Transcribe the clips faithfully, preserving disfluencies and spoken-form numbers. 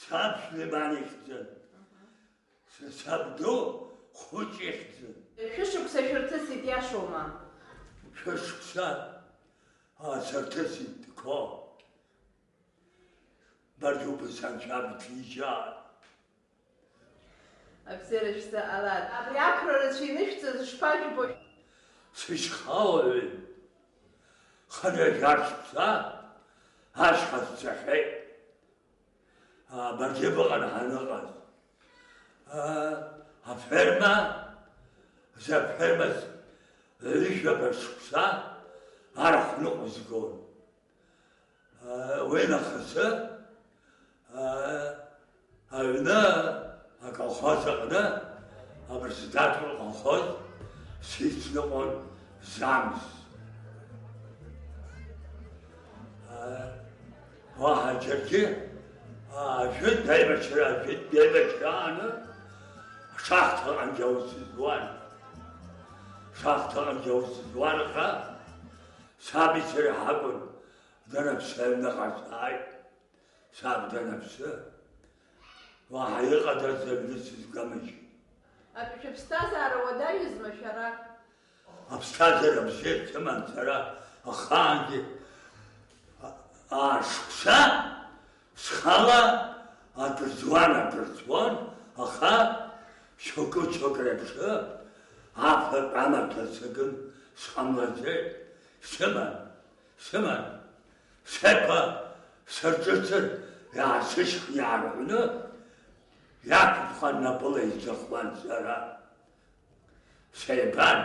Саб Сулеиман ихьӡын. Са сабду хәыҷ ихьӡын. Шәышықәса шәырҭысит, иашоума? Шәышықәса, аа, сырҭысит, қо. Баргьы убас анцәа бҭижьааит. Абзиара шәзаҟалааит. Абри ақәра рацәа инышәҵаз шԥажәбо? Сышьхауаҩын. Хынҩажәа шықәса ашьха сцахьеит. Абаргьы быҟан ҳаныҟаз. Аферма, зыфермаз ҩажәаба шықәса арахә ныҟәызгон. Уи нахысы, аҩны, аколхоз аҟны, апредседатель колхоз сицныҟәон замс. Уаҳа џьаргьы, жәытә аибашьра, жәытә аибашьрааны ашахҭаҟангьы аус зуан. Ашахҭаҟангьы аус зуан, аха саби сареи ҳакәын. Данаԥсы аҩныҟа сааит. Саб данаԥсы, уаҳа иҟадаз аҩны сызгамыжьит. Абри шәыԥсҭазаара уадаҩызма шәара? Аԥсҭазаара бзиа сыман сара ахаангьы. А-, аа шықәса схала акыр зуан, акыр зуан, аха шьоукы-шьоукы реиԥш афатә амаҭәа сакын сҟамлаӡеит, сыман. Сыман, сеқәа сырҿыцыр, иаасышьхны иаарҳәны, иақәыԥхан напыла изахуан сара. Сеибан,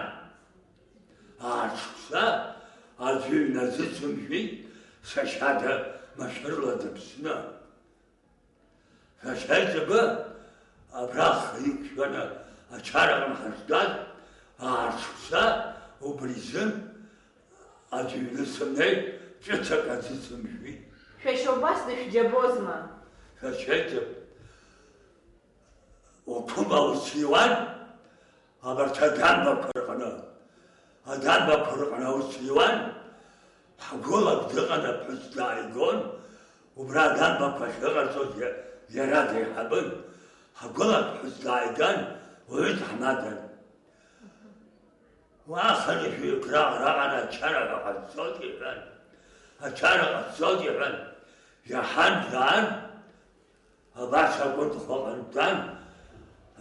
ааҽԥса аӡәы иҩназысымжәит, сашьа да машәырла дыԥсны. Сашьа иҵакы абраҟа иқәшәаны ачараҟны ҳаштәаз, ааҽԥса убри изын аӡә иҩны сымнеит, ҿыцак аӡы сымжәит. Шәашьа убас дышәџьабозма? Сашьа иҵакы уқәым аус иуан, абарҭ адамбақәа рҟны, адамбақәа рҟны аус иуан, ҳгәылак дыҟан, аԥҳәыс дааигон, убра адамбақәа ахьыҟарҵоз иа-, иара деиҳабын, ҳгәылак ԥҳәыс дааиган, уаҩы дҳамадан. Уаха нышәҩык раҟара ачара ҳәа ҟазҵоит иҳәан, ачара ҟазҵоит иҳәан, иаҳан даан, Абас акәытхәа ҟантәан,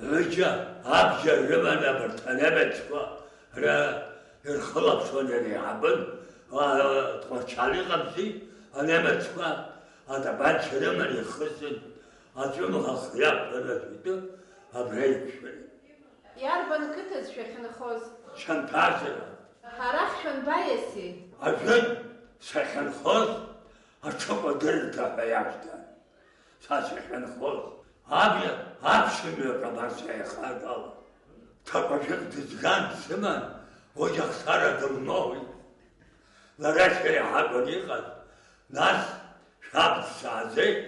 ҩыџьа абџьар рыманы абарҭ анемецқәа ра-, ирхылаԥшуан иара иҳабын, а, Тҟәарчал иҟамзи, анемецқәа атапанча рыманы ихысын, аҵәымӷ ахы иақәтәаны аӡәы итәы абра иқәшәеит. Иарбан қыҭаз шәахьынхоз? Шьанҭазара. Арахь шәанбаиаси? Ажәытә сахьынхоз аҽыкәадырҭа ҳәа иашьҭан. Са сахьынхоз, аб-, аԥшьымҩак абас иааихагала, ҭакәажәык дызган дсыман, уигь ахсара дылмоуит. Лара сара ҳакәын иҟаз, нас шәаб дсааӡеит,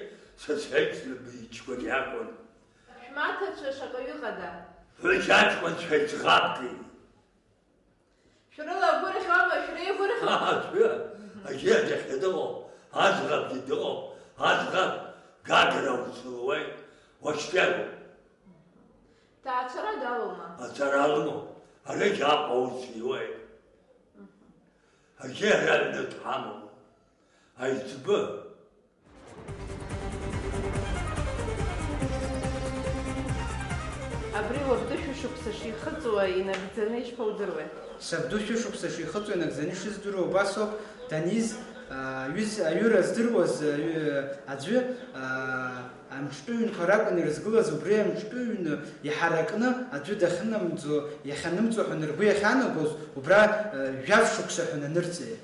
са сеиԥш лбиҷкәын иакәын. Шәмаҭацәа шаҟаҩы ыҟада? Ҩыџьа аҷкәынцәа иӡӷабки. Шәрылагәырӷьома, шәреигәырӷьома? Аӡәы, аџьа иахьа дыҟоуп, аӡӷабгьы дыҟоуп, аӡӷаб Гагра ус луеит, уашьҭалоуп. Ҭаацәара далоума? Ацара лымоуп, арыгь Аҟәа ус иуеит. Аџьа ара аҩны дҳамоуп, аиҵбы. Абри уабду шәышықәса шихыҵуа инагӡаны ишԥаудыруеи? Сабду шәышықәса шихыҵуа инагӡаны ишыздыруа убасоуп, даниз, аа, ҩыз-, аҩыра здыруаз, аҩы-, аӡәы, аа, амҿтәы ҩнқәа ракәын ирызгылаз, убри амҿтәы ҩны иҳаракны аӡәы дахьынамӡо, иахьанымҵо ҳәа ргәы иахьаанагоз, убра, аа, жәаф шықәса ҳәа нанырҵеит.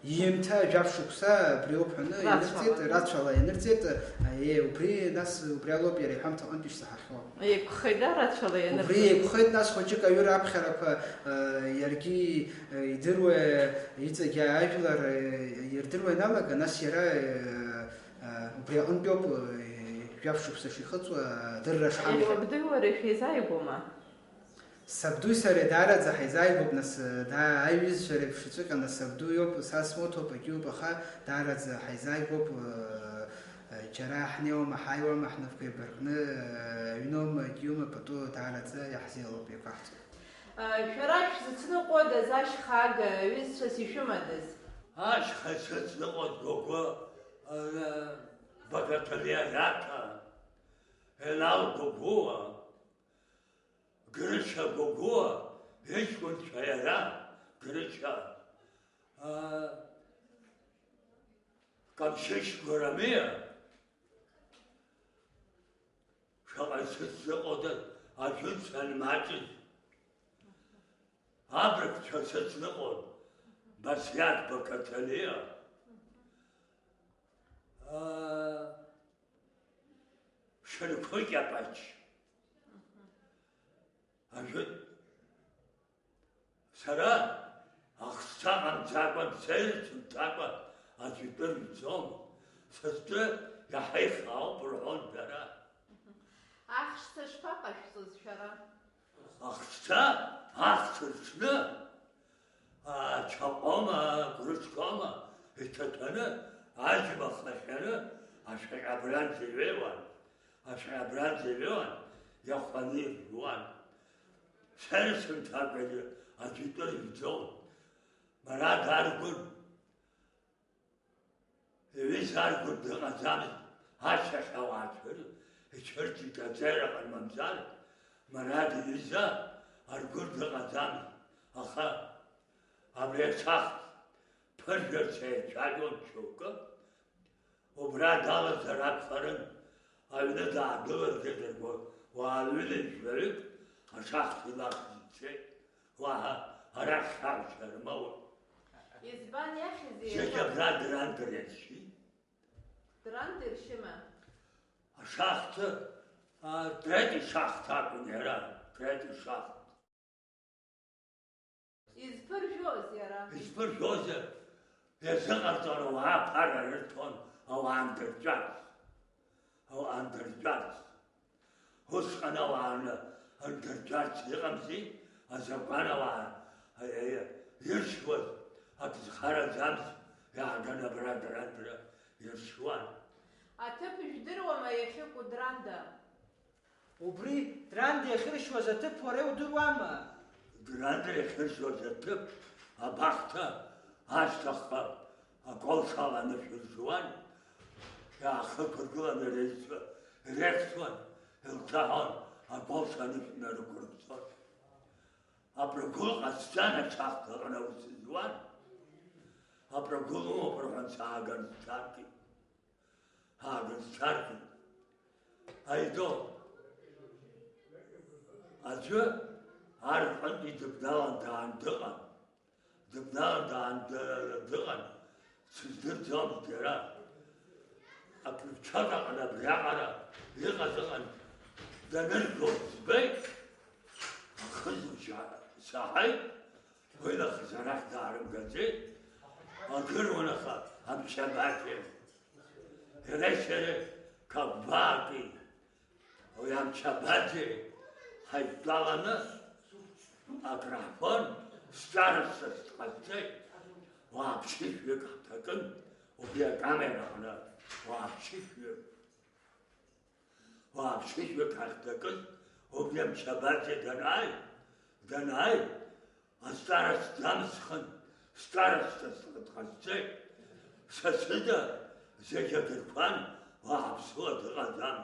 Иимҭа жәаф шықәса абри ауп ҳәаны рацәала ианырҵеит, рацәала ианырҵеит, аиеи, убри, нас, убри алоуп иара иҳәамҭа аҟынтә ишсаҳахьоу. Еиқәхеит, да, рацәала ианырҵеит? Убри еиқәхеит, нас, хәыҷык аҩыра аԥхьарақәа, э, иаргьы, э, идыруа, иҵегь ажәлар, э, ирдыруа ианалага, нас иара, э, э, убри аҟынтәи ауп, э, жәаф шықәса шихыҵуа, адырра шҳамоу. Иара уабдуи уареи шәеизааигәоума? Сабдуи сареи даараӡа ҳаизааигәоуп, нас, даа-, аиҩызцәа реиԥш иҵәыҟьа, нас, сабду иоуп, са смоҭоуп, агьиуп, аха даараӡа ҳаизааигәоуп, э, э, Џьара ҳнеиуама, ҳааиуама, ҳнапқәа еибаркны, аҩноума, џьиума, пату даараӡа иаҳзеилоуп, еиқәаҳҵоит. Шәара шәзыцныҟәодаз ашьха ага, ҩызцәас ишәымадаз? Ашьха сыцныҟәоз Гогәы, Бакаҭалиа Раҭа, Енал Гогәуа, Грышьа Гогәуа иҷкәынцәа иара, Грышьа, аа, Камшьышь Гәарамиа, шаҟа исыцныҟәодаз ажәытә санмаҷыз, абрагцәа сыцныҟәон, Басиаҭ Бакаҭалиа, аа, Шьарқәы Кьапач. Ажәытә. Сара ахсҭа ҟамҵакәа, сеирцымҭакәа аӡәы итәы ржәӡом. Са стәы иаҳа ихаауп рҳәон дара. Ахшҭа шԥаҟашәҵоз шәара? Ахсҭа ахьҭа рҽны, ачаҟәома, акрышқәома иҭаҭәаны, аџьма хахьаны ашәаҟь абранӡа иҩеиуан, ашәаҟь абранӡа иҩеиуан, иахәаны иржәуан. Сара сымҭакәагьы аӡәы итәы ржәӡом. Марада Аргәын, Иҩыза Аргәын дыҟаӡамызт, ашьҭахь ауаа цәыр-, ицәырҵит аҵераҟны мамзар, Марада иҩыза Аргәын дыҟаӡамызт, аха абри ашахт ԥыржәарц еицәажәон шьоукы, убра далазар акәхарын, аҩны даадәылыргеит рҳәо, уаа ҩынҩажәаҩык ашахт илахь ицеит. Уаҳа арахь хьаҳәшьа рмоур. Избан иахьыз зегь еиҳа абра Драндыр иазшьит. Драндыр шьыма? Ашахты, а, Третий шахт акәын иара, Третий шахт. Изԥыржәоз иара? Изԥыржәозар, иазыҟарҵар ауаа аԥара рырҭон, ауаа андырҵәарц. Ауаа андырҵәарц. Усҟан ауаа ан-, андырҵәарц иҟамзи, азакәан ауаа, а, а, иршьуаз, ак зхараӡамыз, иааган абра Драндыр иршьуан. Аҭыԥ жәдыруама иахьыкәу Дранда? Убри Дранда иахьыршьуаз аҭыԥ уара иудыруама? Дранда иахьыршьуаз аҭыԥ абахҭа ашьҭахьҟа аколс ала анышә ржуан, иаахықәыргыланы реицәа ирехьуан, илҭаҳәон аколс анышә нарықәырҵон. Апрогул ҟасҵан ашахт аҟны аус зуан. Апрогул умоуп рҳәан сааган сцаргьы. Ҳааган сцаргьы. Аидо, аӡәы ар рҟынтәи дыбналан даан дыҟан. Дыбналан даан ды-, дыҟан. Сыздырӡомызт иара. Аԥырқьчак аҟны абриаҟара иҟаз ыҟан. Даныргоз збеит. Ахызбжьы саҳаит. Уи нахыс арахь даарымгаӡеит, агыруан аха амчабаџье. Иара сара Қапба акәын. Уи амчабаџье ҳаидтәаланы акраҳфон, староста сҟасҵеит. Уаа ԥшьышәҩык ҳҭакын, убри акамера аҟны, уаа ԥшьышәҩык. Уаа ԥшьышәҩык ҳахьҭакыз, убри амчабаџье данааи, данааи, астароста дамсхын, староста дҟазҵеит. Са сыда зегь агырқәан, уаҳа ԥсуа дыҟаӡам.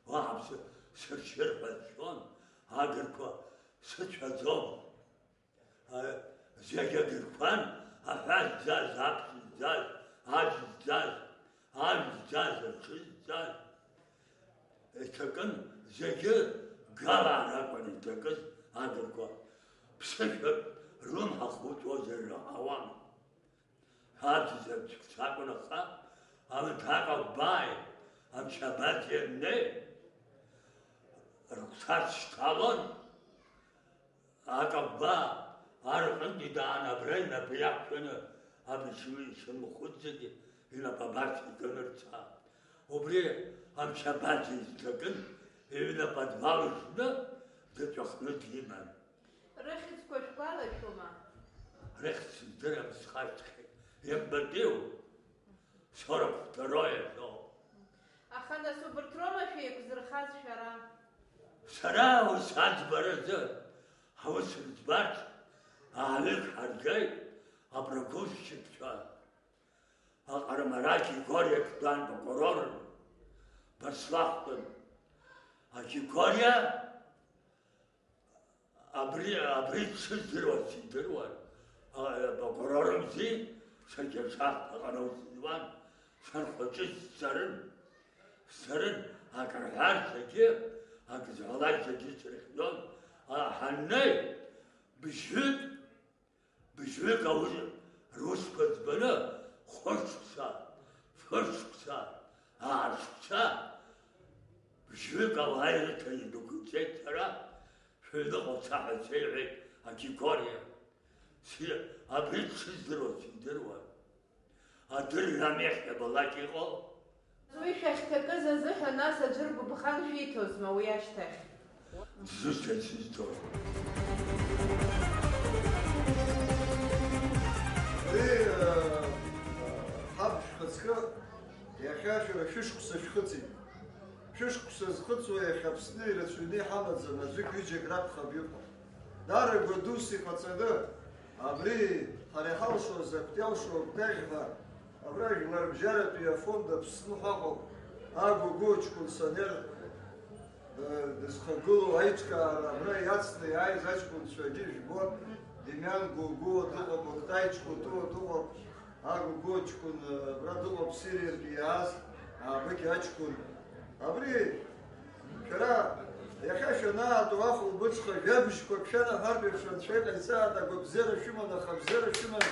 Уаҳа ԥсы сыршьыр ҳәа сшәон, агырқәа сыцәаӡом. Зегь адырқәан, аҳәа зӡаз, аԥш зӡаз, аџь зӡаз, ажә зӡаз, аҽы зӡаз. Иҭакын, зегьы галаан акәын иҭакыз адырқәа. Ԥсышәак рылымҳа хуҵозар раҳауан. Аӡәзаҵәык сакәын, аха, амҭак Акәбааи амчабаџьеи рнеи рыгәҭа сшьҭалон. Акәба ар рҟынтәи даан абра инапы иақәшәаны абжьы ишымхәыцӡагьы инапы абарҭ икын рца. Убри амчабаџьеи изҭакын, иҩны аподвал иҭны дыҵәахны диман. Рыхьӡқәа шәгәалашәома? Рыхьӡ сыздырам, схашҭхьеит. Иабатәиу? Сорок второе ҳәоуп. Аха нас убырҭ роума шәеиқәзырхаз шәара? Сара ус аӡбаразы аус рыӡбарц ааҩык ҳаргеит апрокуроршәҟәқәа. Аҟармараки Григо иахьтәан прокурорын, Баслахәтәын. Агригориа абри, абри дшыздыруаз сидыруан. А, прокурорымзи, саргьы ашахҭаҟны аус зуан, сара хәыҷы сцарын, сцарын, акы рҳәар зегьы, акы зҳәалак зегьы срыхьӡон. А, ҳаннеи, бжьҩык, Быжьҩык аус, русқәа ӡбаны, хәышықәса, фышықәса, ааршықәса, быжьҩык ауаа ирыҭаны идәықәиҵеит сара, шәыҩныҟа уца ҳәа сеиҳәеит Агригориа. Си-, абри дшыздыруа сидыруан. Адырра ами иахьабалак иҟоу. Уи шәахьҭакыз азыҳәан ас аӡәыр гәыбӷан шәиҭозма уи ашьҭахь? Дзусҭа сызҭо? Уи, э, ҳаб шәхаҵкы, иахьа шәара шәышықәса шәхыҵит. Шәышықәса зхыҵуа иахьа Аԥсны ирацәаҩны иҳамаӡам, аӡәык-ҩыџьак ракәхап иҟоу. Даара гәадус иҟаҵаны, абри ҳара иҳалшоз актәи иалшо акәтаӷь ҳәа, абра Жәларбжьаратәи афонд Аԥсны ҳәа ыҟоуп, Агәыгәыу ҷкәын Санер, э, дызхагылоу аиҿкаара абра иацны иааиз аҷкәынцәагьы жәбо, Демиан Гәыгәуа дыҟоуп, Октай Ҷкәытуа дыҟоуп, Агәыгәыу ҷкәын, абра дыҟоуп Сириантәи иааз, абыкь аҷкәын. Абри, шәара, иахьа шәанаатәо ахәылбыҽха жәабжьқәак шәанаҳартә еиԥш анцәа иҟаиҵааит, агәабзиара шәыман, аха абзиара шәыман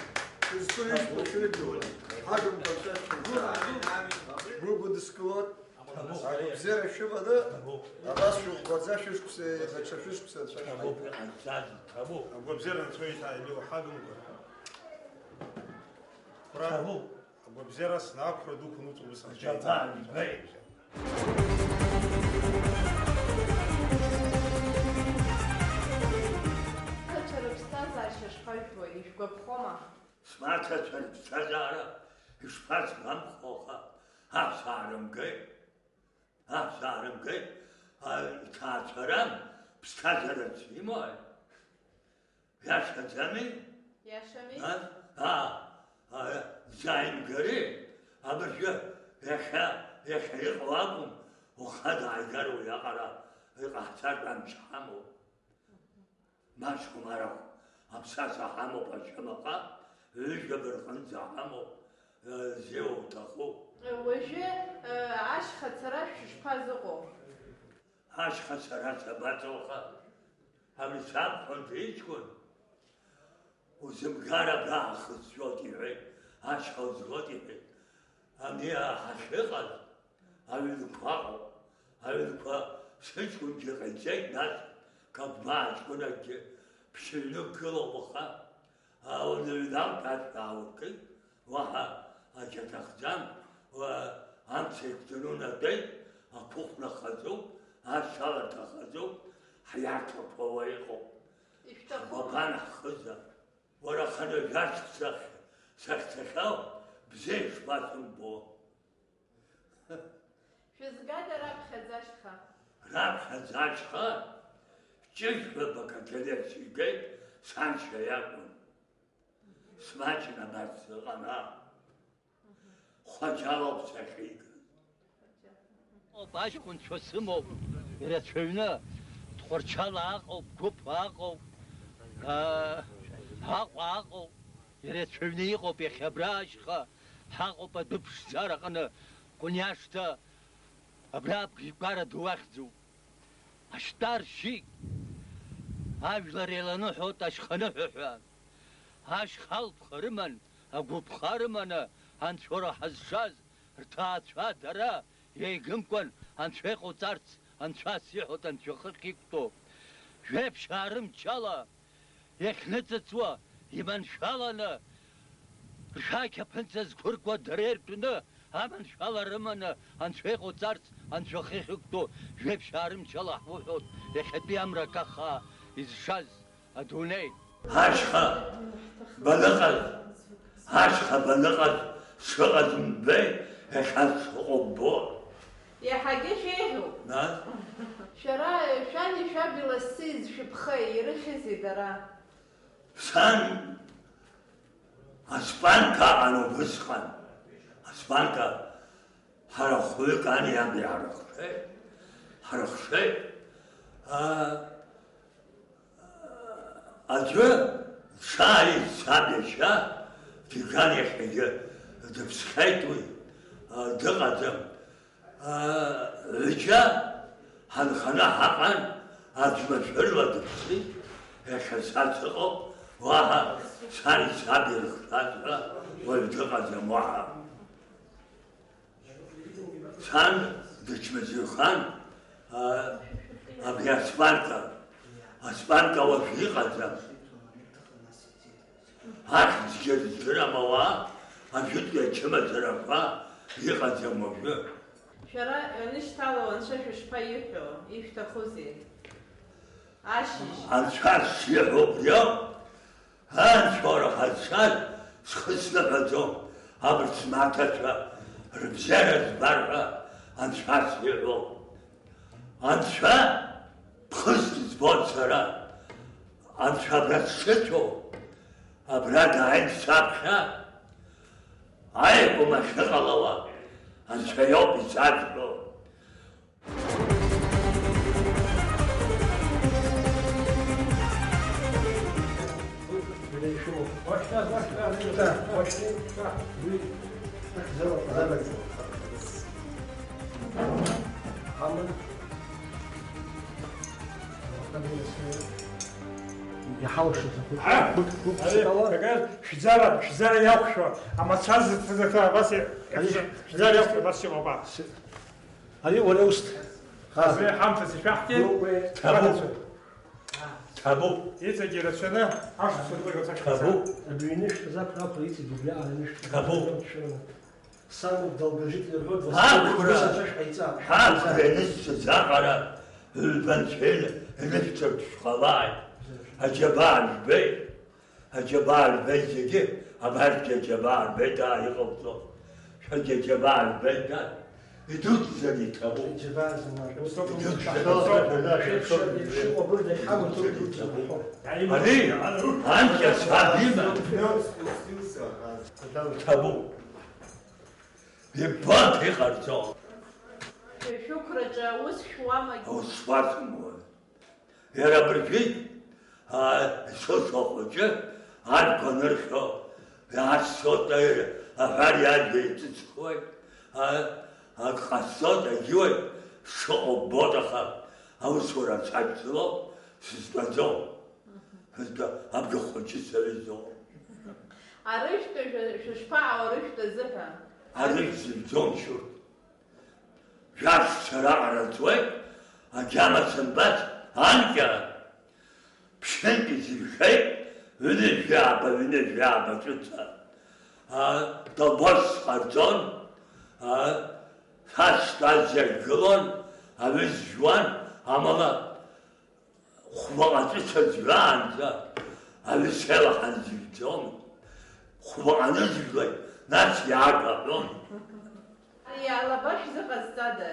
шәызҿу ишәҭаху шәрыдгылоит. Ҳагымқәа анцәа шәҭагылоуп. Гәыгәу дыскылоит. Агәабзиара шәыманы, абас шәыӷәӷәаӡа шәышықәса, даҽа шәышықәса анцәа шәҳаиҭа. Агәабзиара анцәа иҭааибеиоу ҳагымқәа. Агәабзиара снақәра дуқәа нуҵ убыс анцәа иҭааибеит. Ацәа рыԥсҭазаашьа шԥажәбои, ишәгәаԥхома? Смаҭацәа рыԥсҭазаара ишԥасгәамԥхо, аха аҳ саарымгеит, аҳ саарымгеит, а, иҭаацәарам, ԥсҭазаарас имои? Иашаӡами? Иашами? А, а, а, дзааимгари? Абыржәы иахьа, иахьа иҟоу акәым, уаха дааигар уиаҟара иҟаҳҵартә амч ҳамоуп. Маҷқәа марахә аԥсаса ҳамоуп, ачамаҟа ҩыжәаба рҟынӡа ҳамоуп, э, зеиуа уҭаху. Уажәы, э, ашьха цара шәышԥазыҟоу? Ашьха цара сабаҵоу аха, абри сабхәында иҷкәын, узымгар абра аахыс згоит иҳәеит, ашьха узгоит иҳәеит. Ани ҳахьыҟаз, Аҩнқәа ыҟоуп. Аҩнқәа сыҷкәынгьы ҟаиҵеит, нас Кагәмаа ҷкәынакгьы ԥшьыҩнык гылоуп, аха ауаҩы ҩналт ашә даалыркит, уаҳа акгьы аҭахӡам, уа амца еиқәҵаны унатәеит, ақәыхәна хаҵоуп, ашьаларҭа хаҵоуп, ҳиарҭақәа уа иҟоуп. Ишәҭахума? Ҳгәаԥан ҳхызар. Уара хынҩажәа шықәса сахьцахьоу бзиа ишԥасымбо? Шәызгада раԥхьаӡа ашьха? Раԥхьаӡа ашьха ҷыжәба бакателиа сигеит, саншьа иакәын. Смаҷын абарҭ сыҟан, аа. Хәаџьалоуп сахьигаз. Ыҟоуп, аҷкәынцәа сымоуп, ирацәаҩны. Тҟәарчал аҟоуп, Гәыԥ аҟоуп, аа, Аҟәа аҟоуп, ирацәаҩны иҟоуп иахьа абра ашьха. Ҳаҟоуп адәы ԥшӡара аҟны, Кәыниашҭа, абра абӷьқәара ду ахьӡуп. Ашьтәа ршьит, ажәлар еиланыҳәоит ашьханыҳәа ҳәа. Ашьха алԥха рыман, агәыԥха рыманы, анцәа ура ҳазшаз, рҭаацәа дара еигымкәан анцәа иҟауҵарц, анцәа ас иҳәоит, анцәа ихы ахьықәтәоу. Жәеиԥшьаа рымчала иахьныҵыҵуа, иманшәаланы, ршәақь аԥынҵа зқәыркуа дара иртәны, аманшәала рыманы, анцәа иҟауҵарц, анцәа ахы ахьықәтәоу, жәеиԥшьаа рымчала ҳуҳәоит, иахьатәи амра акаха изшаз адунеи. Ашьха баныҟаз, ашьха баныҟаз, сыҟаз мбеи, иахьа сыҟоуп бо. Иаҳагьы шәеиӷьуп. Нас? Шәара, шәани шәаби лассы изшәыԥхеи, ирыхьызеи дара? Сан асбанка аҟан убысҟан. Асбанка ҳара хәҩык ани иаби ҳарыхшеит. Ҳарыхшеит. А, Аӡәы дшааиз саб иашьа Ҭиџьан иахьагьы дыԥсхьеит уи, а, дыҟаӡам. А, ҩыџьа ҳанханы ҳаҟан, аӡә машәырла дыԥсит, иахьа са сыҟоуп, уаҳа сари саби рыхшаз ҳәа уаҩ дыҟаӡам уаҳа. Сан дычмазаҩхан, а, абри асбанка, асбанка уажә иҟаӡам. Ахьӡгьы рыздырам ауаа, ажәытәтәи ачымазарақәа иҟаӡам уажәы. Шәара ианышьҭало Анцәа шәышԥаиҳәо, ишәҭахузеи? Ашьыжь. Анцәа шиҳәо убриоуп. Анцәа уара ҳазшаз схы сныҳәаӡом, абырҭ смаҭацәа рыбзиара збар ҳәа Анцәа сиҳәом. Анцәа ԥхыӡ дызбон сара. Анцәа абра сшыцәоу, абра дааин саԥхьа, аиакәым ахьыҟалауа Анцәа иоуп исаӡбо. Иҳалшаз ахәыҷы. Гәык-, гәык-, Ари, ала. Шәзара, шәзара иақәшәо, амацәаз зыҭ-, зыҭ-, абас и-, Ари. Шәзара иақәшәо, абас иҟоуп, а. Ари уара усҭ. Абри ҳамҭас ишәаҳҭеит. Ҭабуп. Ҭабуп. Иҵегьы ирацәаны ашықәсқәа рыла ирацәа шәҳәаӡа. Ҭабуп. Абри ҩны шәзақәра ақәра иҵегьы убриаҟара ҩны шәзақәра. Ҭабуп. Самур далгажит ирҳәоит, Василий, ақәра, ус аҵәа шәҟаиҵа. Ақәра ианысҵаз аҟара ҩба анцәа инышәҵартә шәҟалааит. Аџьабаа жәбеит. Аџьабаа рбеит зегьы, абарҭгьы аџьабаа рбеит, аа, иҟалҵо. Шәаргьы аџьабаа рбеит, аа, идуӡӡаны иҭабуп. Аџьабаа змам. Идуӡӡаны иҭабуп. Ари, анкьа саб иман. Ҭабуп. Иббоит иҟарҵо. Шәықәраҿы аус шәуамагь. Аус шуасымуеи? Иара абыржәы, а, исылшо ахәыҷы, арқәа аныршәо, иаасцоит, а, аҳәар иажәа иҿыцхуеит, а, ак ҟасҵоит, агьуеит, сшыҟоу ббоит, аха аусура ацәажәҵалоуп, сызтәаӡом. Сызтәа-, абгахәыҷы саҩызоуп. Арыжәтәа шәа-, шәышԥаҟоу, арыжәтә азыҳәа? Арыжәтә зыжәӡом, шьурҭ. Жәаф цара ҟараҵуеит, агьама сымбац, анкьа! Ԥшьынтә изыршәеит, ҩынҩажәи ааба, ҩынҩажәи ааба ҿыца. А, колбас сҟарҵон, а, са стәаз иаргылон, аҩы зжәуан, амала Хәбаҟа ҵәыца зҩаанӡа аҩы сеилаҳан зыжәӡомызт. Хәбаҟа анызжәлак, нас иааг аҳәон. Ари алаба шәзыҟазҵада?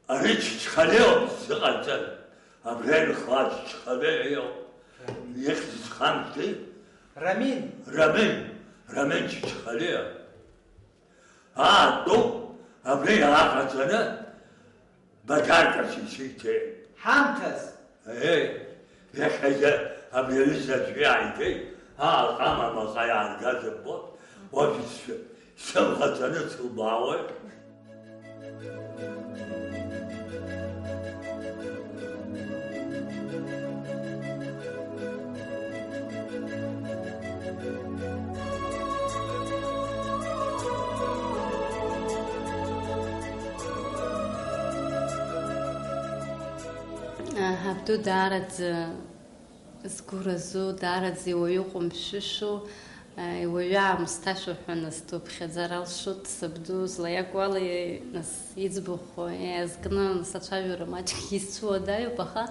Ари Чачхалиоуп ззыҟаҵаз, абри аҩны хла Чачхалиа иоуп. Ихьӡ зхамзи? Рамин. Рамин, Рамин Чачхалиа. Аа, дтәоуп, абри иааҟаҵаны баџьаркас исиҭеит. Ҳамҭас! Еи, иахьагьы абри аҩыза аӡәы иааигеит, аа, ҟама маҟа иааргаз рбоит, уажә исшәы-, сымхаҵаны сылбаауеит. Абду даараӡа згәы разу, даараӡа иуаҩы ҟәымшәышәу, иуаҩы аамысҭашәа ҳәа нас дуԥхьаӡар алшоит, сабду злаиакуала, нас иӡбахә иаазкны, нас ацәажәара маҷк изцәуадаҩуп, аха,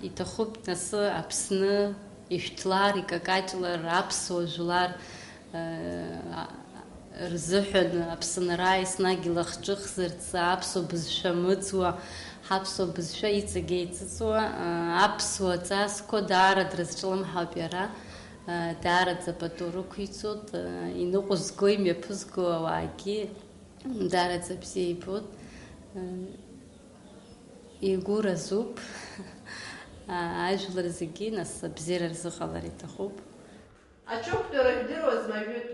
иҭахуп нас Аԥсны ижәлар икакаҷлар, аԥсуа жәлар, рзыҳәан Аԥсынра еснагь илахҿыхзарц, аԥсуа бызшәа мыӡуа, ҳаԥсуа бызшәа иҵегь еиҵыҵуа, аԥсуа ҵасқәа даара дрызҿлымҳауп иара, даараӡа пату рықәиҵоит, иныҟәызго, имҩаԥызго ауаагьы даараӡа бзиа ибоит, игәы разуп, ажәлар зегьы, нас, абзиара рзыҟалар иҭахуп. Аҽықәтәара жәдыруазма, жәытә?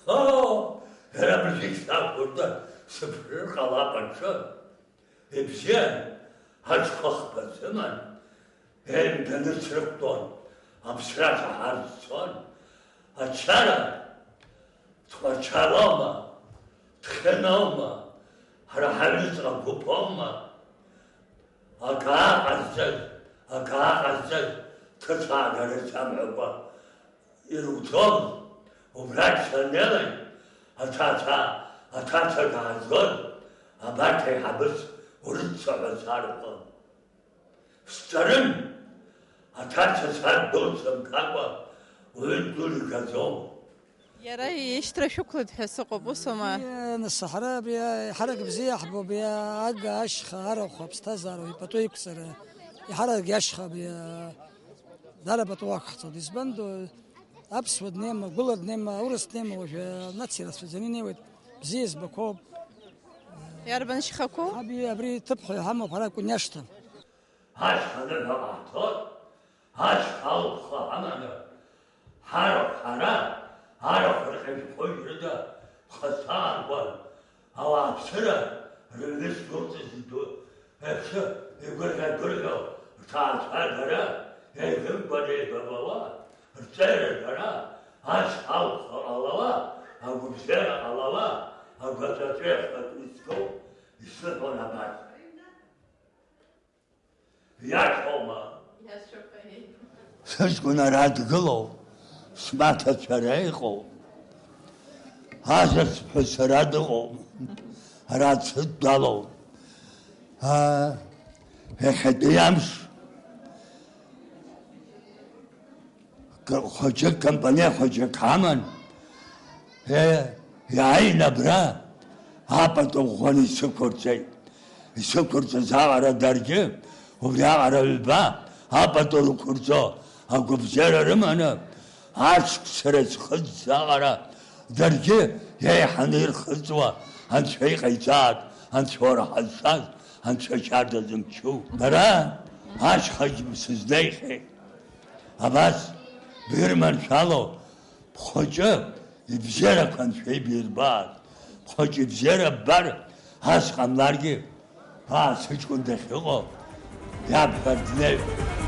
Оо, иара абыржәгь сақәыртәа сыԥшыр ҟалап аҽы. Ибзиан, аҽхыхԥа сыман, еимданы срықәтәон, аԥсра ҭаҳар сцон. Ачара, тҟәарчалоума, дхьыноума, ҳара ҳаҩныҵҟа гәыԥ аума? Акы ааҟазҵаз, акы ааҟазҵаз, ҭыцаагара самҳәакәа ирауӡом, убрахь саннеилак, аҭаца, аҭаца даазгон, абарҭ аиҳабыс урыцца ҳәа сарҳәон. Сҵарын, аҭаца саб дылсымкакәа уаҩы дулигаӡом. Иара ишьҭра шәықәлеит ҳәа сыҟоуп, усоума? Нас ҳара абри ҳарак бзиа ҳбо, абри ага, ашьха, арахә, аԥсҭазаара, ипату иқәҵара, иҳарак иашьха абри дара пату ақәҳҵоит. Избан ду, аԥсуа днеима, гәыла днеима, аурыс днеима, уажәы анациа рацәаӡаны инеиуеит, бзиа збақәоуп. Иарбан шьхақәоу? Аби, абри ҭыԥҳәа иҳамоуп ҳара Кәыниашҭа. Ашьха аныҳәа ҟаҳҵоит, ашьха алԥха аманы, ҳарахә ҳара, арахә рҟьажәқәоу ҩрыда ԥхасҭаанкуан, ауааԥсыра рыҩны ззурҵаз иду, еиԥш игәырӷьа-гәырӷьо рҭаацәа дара еивымкәа неибабауа, рҵеира дара, ашьха алԥха ҟалауа, агәыбзиара ҟалауа, агәаҵәаҵәеихатә изгоу исыҳәон абас. Иашоума? Иашоуп, аиеи. Сыҷкәын ара дгылоуп, смаҭацәа ара иҟоуп. Асасцәа сара дыҟоуп, ара дсыдтәалоуп. Аа, иахьатәи амш Ка-, хәыҷык, компаниа хәыҷык ҳаман, е, иааин абра апату ӷәӷәаны исықәырҵеит. Исықәырҵаз аҟара даргьы, убри аҟара ҩба апату рықәырҵо агәабзиара рыманы, аҽк сара схыҵ аҟара даргьы иеиҳаны ирхыҵуа Анцәа иҟаиҵааит, Анцәа уара ҳазшаз, Анцәа шьарда зымчу. Бара ашьхагь сызнеихьеит. Абас бирманшәало, бхәыҷы ибзиарақәа Анцәа ибирбааит. Бхәыҷы ибзиара ббар, ас ҟамларгьы, аа, сыҷкәын дахьыҟоу, иабҳәар днеиуеит.